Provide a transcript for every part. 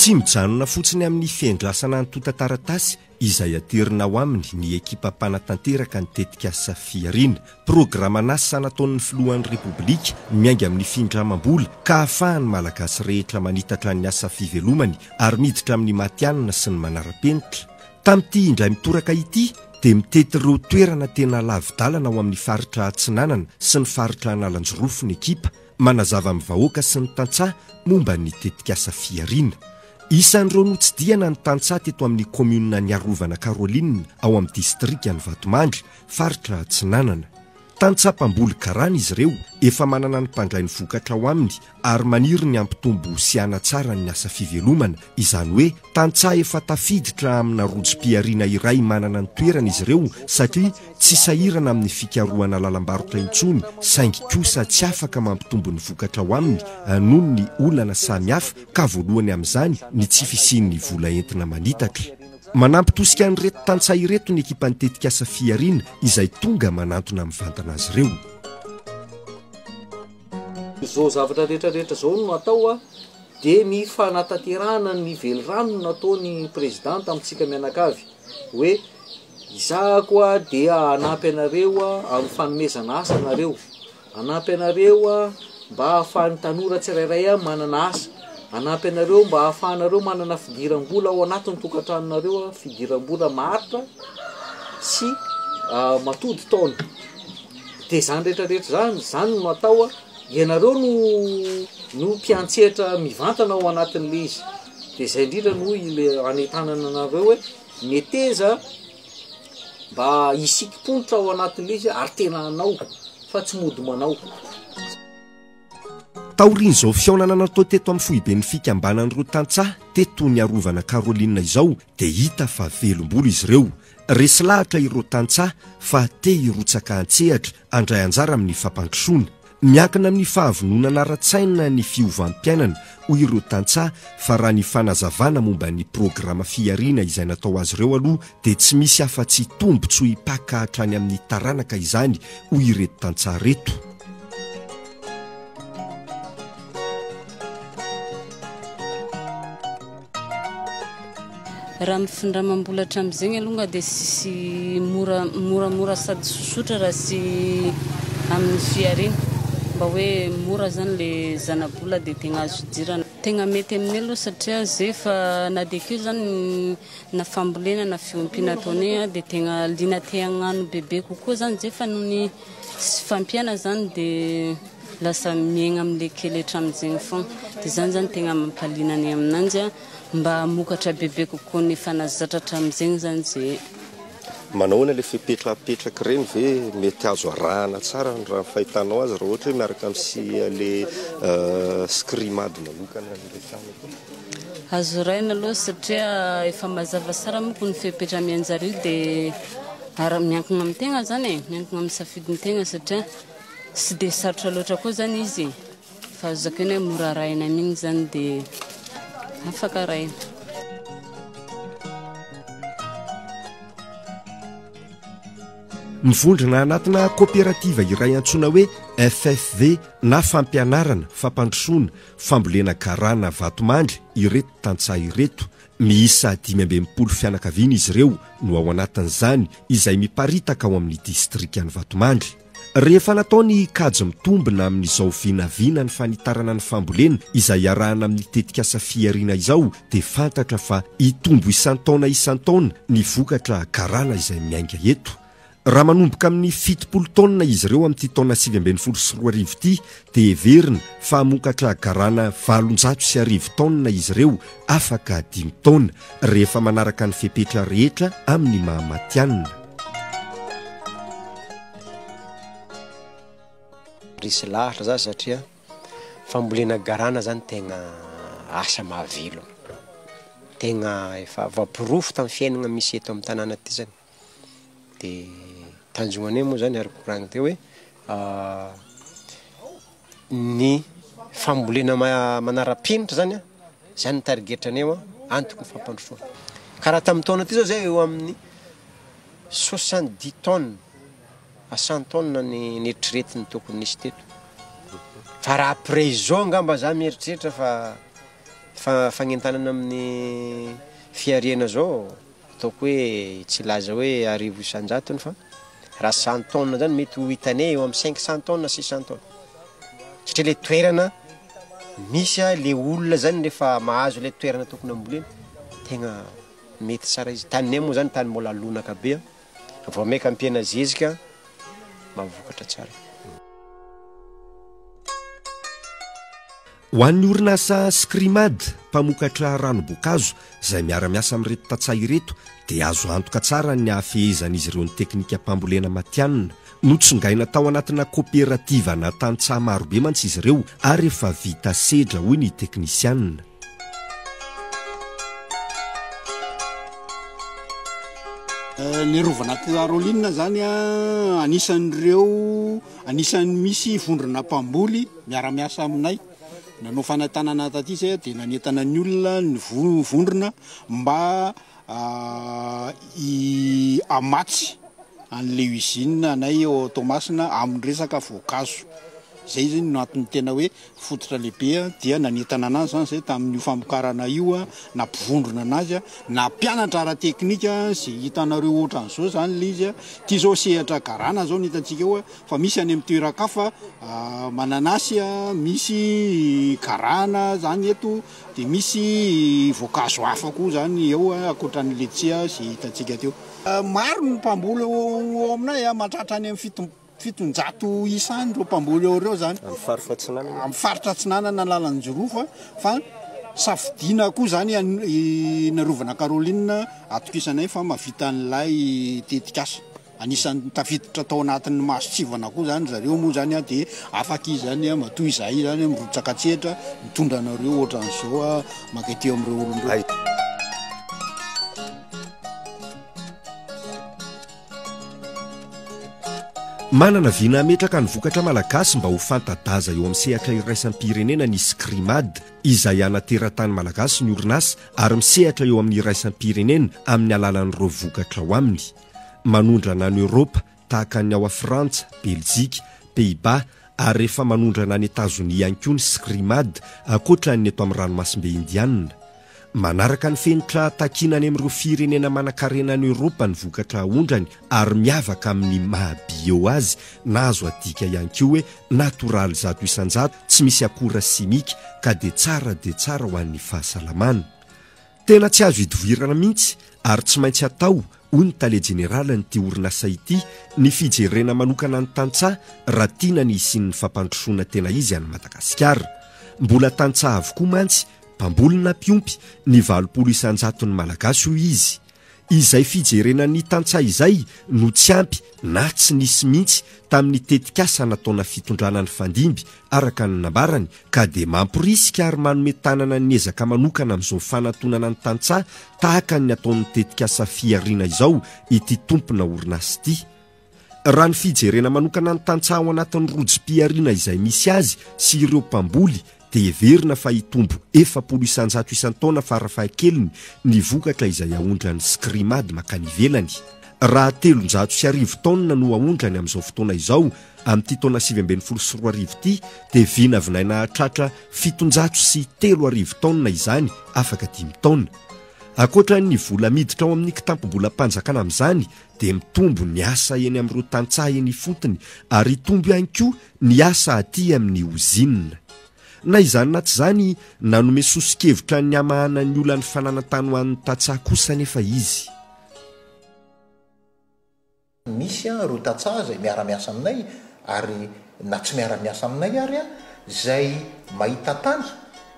Tsy mijanona fotsiny amin'ny fiandrasana antontan-taratasy izay aterina ao aminy ny ekipa mpanatanteraka ny tetikasa Fihariana, programan'asa nataon'ny filohan'ny Repoblika miainga amin'ny findramam-bola ka ahafahan'ny Malagasy rehetra manitatra ny asa fivelomany ary miditra amin'ny matihanina sy ny manara-penitra. Tamin'ity indray mitoraka ity dia mitety ireo toerana tena lavi-dalana ao amin'ny faritra Atsinanana sy ny faritra Analanjirofo ny ekipa manazava amin'ny vahoaka sy ny tantsaha momba ny tetikasa Fihariana. Isan'ireo notsidihana ny tantsaha teto amin'ny kaominina Niarovana Caroline ao amin'ny distrikan'i Vatomandry, faritra Atsinanana. Tantsaha mpamboly garana izy ireo, efa manana ny mpandray ny vokatra ao aminy ary maniry ny hampitombo sy hanatsara ny asa fivelomana, izany hoe tantsaha efa tafiditra amina rojom-pihariana iray manana ny toerany izy ireo satria tsy sahirana amin'ny fikarohana lalam-barotra intsony saingy kosa tsy afaka mampitombo ny vokatra ao aminy noho ny olana samihafa ka voalohany amin'izany ny tsy fisian'ny vola entina manitatra. Manampy tosika an'ireto tantsaha ireto ny ekipan'ny tetikasa Fihariana izay tonga manantona mivantana azy ireo. Izao zavatra rehetra rehetra izao no atao dia ny fanatanterahana ny velirano nataon'ny président tamintsika mianakavy hoe izahako dia hanampy anareo amin'ny fanomezana asa anareo. Hanampy anareo aho mba hahafahan'ny tanora tsirairay aho manana asa. Hanampy anareo mba hahafahanareo manana fidiram-bola ao anatin'ny tokantranonareo aho, fidiram-bola maharitra sy matody taona. Dia izany rehetra rehetra izany, izany no atao, ianareo no no mpiantsehatra mivantana ao anatin'ilay izy. Dia izay indrindra no ilay anentanana anareo hoe meteza Mba hisikim-ponitra ao anatin'ilay izy ary tena hanao fa tsy mody manao. Taorian'izao fihaonana natao teto amin'ny foiben'ny fikambanan'ireo tantsaha teto Niarovana Caroline izao dia hita fa velom-bolo izy ireo. Resy lahatra ireo tantsaha fa te hirotsaka an-tsehatra handray anjara amin'ny fampandrosoana. Miankina amin'ny fahavononana ara-tsaina ny fiovam-piainana, hoy ireo tantsaha, fa raha ny fanazavana momba ny programa fihariana izay natao azy ireo aloha dia tsy misy afa-tsy tombontsoa hipaka hatrany amin'ny taranaka izany, hoy ireto tantsaha ireto. Raha ny findramam-bola hatramin'izay aloha dia tsisy mora moramora sady sosotra raha tsy amin'ny fihariana. Mba hoe mora zany le zana-bola dia tegna azo idirana. Tegna mety aminay aloha satria zay efa na dia kely zany na fambolena na fiompiana ataonay dia tegna liana te hagnano bebe kokoa zany zay fa noho ny tsy fampiana zany dia lasa miaigna amle kely hatramin'izegny fogna. Dia zany zany tegna mampaliana anay aminanjy. Mba hamokatra bebe kokoa ny efa nahazatra hatramin'izegny zany ze. Manao ahoana ilay fepetra apetraka ireny ve mety azo arahana tsara ny raha ny fahitanao azy raha ohatra hoe miaraka amin'ny sy le scrimad manokana resahana koa? Azo arahina aloha satria efa mazava tsara manko ny fepetra amianjareo dia ara miankina amin'ny tegna zany e, miankina amin'ny safidin'ny tegna satria tsy dia sarotra loatra koa zany izy e. Fa azo zakaina hoe mora arahina amin'iny zany dia afaka arahina. Mivondrona anatina kaoperativa iray antsoina hoe FFV na Fampianarana, Fampandrosoana, Fambolena Garana Vatomandry ireto tantsaha ireto. Miisa 65 fianakaviana izy ireo no ao anatin'izany izay miparitaka ao amin'ny distrikan'i Vatomandry. Rehefa natao ny kajy mitombina amin'izao vinavina ny fanitarana ny fambolena izay iarahana amin'ny tetikasa Fihariana izao dia fantatra fa hitombo isan-taona isan-taona ny vokatra garana izay miainga eto. Raha manomboka amin'ny 70 taonina izy ireo amin'ity taona 2019 ity dia heverina fa hamokatra garana 1800 taonina izy ireo afaka dimy taona rehefa manaraka ny fepetra rehetra amin'ny maha matihanina. Resy lahatra za satria fambolena garana zany tegna asa mahavelogno, tegna efa voaporofo tamin'ny fiaignana misy eto amin'ny tanàna ty zany, de tanjognanay moa zany ary koragny teo hoe ny fambolena manara-penitra zany an, zany ny tarigetranay antoky ny fampandrosoana, karaha tamin'ny taona ty zao zay eo amin'ny 70 tonnes à 100 tonnes ny neritreretiny tokony nisy teto, fa raha après izao angamba za mieritreritra fa. Fa fagnentanana amin'ny fihariana zao ataoko hoe tsy hilaza hoe arivo isan-jatony fa raha cent tonnes zany mety ho hitanay eo amin'ny cinq cent tonnes six cent tonnes satria le toerana misy a le olona zany rehefa mahazo le toerana tokony hambolena tegna mety tsara izy, taninay moa zany tany mbola lonaka be a, vao maika ampiana zezika mahavokatra tsara. Ho an'ny orinasa Scrimad, mpamokatra ranom-boankazo, izay miara-miasa amin'ireto tantsaha ireto, dia azo antoka tsara ny hahafehezan'izy ireo ny teknikam-pambolena matihanina. Notsongaina tao anatina koperativa na tantsaha marobe mantsy izy ireo ary efa vita sedra, hoy ny teknisianina. Ny Rovana Caroline zany anisan'ireo anisan'ny misy vondrona mpamboly miara-miasa aminay. Nanao fanentanana taty izay dia nanentana ny olona ny vondrona mba hamatsy an'ilay usine anay ao Toamasina amin'ny resaka voankazo. Izay zany no antony tena hoe fototra lehibe dia nanentana anazy zany zay tamin'io famokarana io, nampivondrona anazy, nampianatra ara-teknika izay hitanareo ohatran'izao zany ilay izy. Ity zao sehatra garana zao no hitantsika eo fa misy any amin'ny toeran-kafa mananasy, misy garana zany eto dia misy voankazo hafa koa zany eo ankoatran'ny letchis izay hitantsika teo. Maro ny mpamboly ao aminay, mahatratra any amin'ny 700 isa any ireo mpamboly ao ireo zany. Amin'ny faritra Atsinanana? Amin'ny faritra Atsinanana Analanjirofo fa safidiana koa zany i Narovana Caroline atokisanay fa mahavita an'ilay tetikasa. Anisan'ny tafiditra tao anatin'ny mason-tsivana koa zany zareo moa zany dia afaka izy zany matoa izahay zany mirotsaka an-tsehatra mitondra anareo ohatran'izao mankaty amin'ireo olona ireo. Manana vina hametraka ny vokatra malagasy mba ho fanta-daza eo amin'ny sehatra iraisam-pirenena ny Scrimad, izay ana-teratany malagasy ny orinasa ary misehatra eo amin'ny iraisam-pirenena amin'ny alalan'ireo vokatra ao aminy. Manondrana any Eoropa, tahaka ny ao Frantsa, Beljika, Pays-Bas ary efa manondrana any Etazonia ihany koa ny Scrimad, ankoatra ny eto amin'ny ranomasimbe Indianina. Manaraka ny fenitra takiana any amin'ireo firenena manankarena any Eoropa ny vokatra aondrany ary miavaka amin'ny maha bio azy na azo adika ihany koa hoe natoraly 100% tsy misy akora simika ka dia tsara dia tsara ho an'ny fahasalamana. Tena tsy azo idovirana mihitsy ary tsy maintsy atao, hoy ny tale jeneralin'ity orinasa ity, ny fijerena manokana ny tantsaha raha tiana ny hisian'ny fampandrosoana tena izy any Madagasikara. Mbola tantsaha avokoa mantsy, mpamboly na mpiompy, ny 80 isan-jaton'ny Malagasy, hoy izy. Izay fijerena ny tantsaha izay no tsy ampy na tsy nisy mihitsy tamin'ny tetikasa nataona fitondrana nifandimby araka ny nambarany ka dia mamporisika ary manome tanana ny ezaka manokana amin'izao fanantonana ny tantsaha tahaka ny ataon'ny tetikasa Fihariana izao ity tompona orinasa ity. Raha ny fijerena manokana ny tantsaha ao anatin'ny rojom-pihariana izay misy azy sy ireo mpamboly dia heverina fa hitombo 40% isan-taona farafahakeliny ny vokatra izay aondran'ny Scrimad mankany ivelany. Raha 1300 taonina no aondrany amin'izao fotoana izao amin'ity taona 2019 ity dia vinavinaina hahatratra 703 taonina izany afaka dimy taona. Ankoatra ny vola miditra ao amin'ny kitampom-bolam-panjakana amin'izany dia mitombo ny asa eny amin'ireo tantsaha eny ifotony ary hitombo ihany koa ny asa aty amin'ny ozinina. Na izany na tsy izany, nanome soso-kevitra ny hamahana ny olan'ny fananan-tany ho an'ny tantsaha kosa anefa izy. Misy ireo tantsaha izay miara-miasa aminay ary na tsy miara-miasa aminay ary izay mahita tany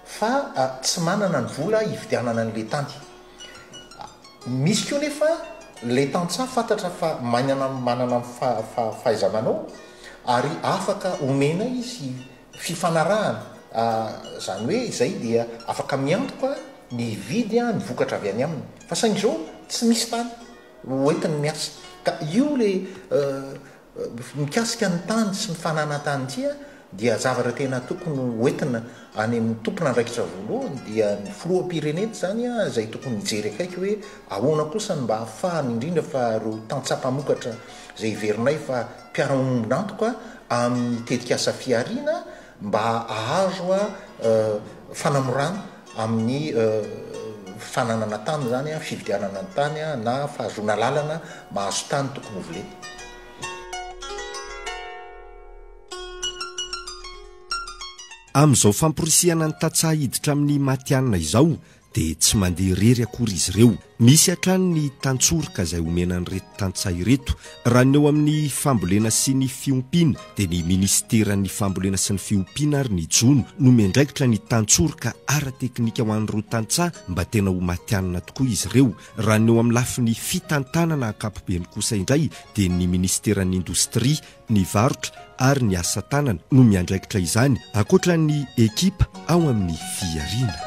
fa tsy manana ny vola hividianana an'ilay tany. Misy koa nefa ilay tantsaha fantatra fa manana manana fahaiza-manao ary afaka omena izy fifanarahana, izany hoe izay dia afaka miantoka ny hividy ny vokatra avy any aminy. Fa saingy izao tsy misy tany ho entiny miasa. Ka io ilay Mikasika ny tany sy ny fananan-tany ity dia zavatra tena tokony ho entina any amin'ny tompon'andraikitra voalohany dia ny filoham-pirenena izany izay tokony hijery akaiky hoe ahoana kosa no mba ahafahany indrindra fa ireo tantsaha mpamokatra izay heverinay fa mpiara-miombon'antoka amin'ny tetikasa fihariana mba hahazo fanamorana. amin'ny fananana tany izany, fividianana ny tany na fahazoana alalana mahazo tany tokony hovolena. Amin'izao famporisihana ny tantsaha hiditra amin'ny matihanina izao dia tsy mandeha irery akory izy ireo. Misy hatrany ny tantsoroka izay omena an'ireto tantsaha ireto. Raha ny eo amin'ny fambolena sy ny fiompiana dia ny minisiteran'ny fambolena sy ny fiompiana ary ny jono no miandraikitra ny tantsoroka ara-teknika ho an'ireo tantsaha mba tena ho matihanina tokoa izy ireo. Raha ny eo amin'ny lafiny fitantanana ankapobeny kosa indray dia ny minisiteran'ny indostria ny varotra ary ny asa tanana no miandraikitra izany, ankoatra ny ekipa ao amin'ny fihariana.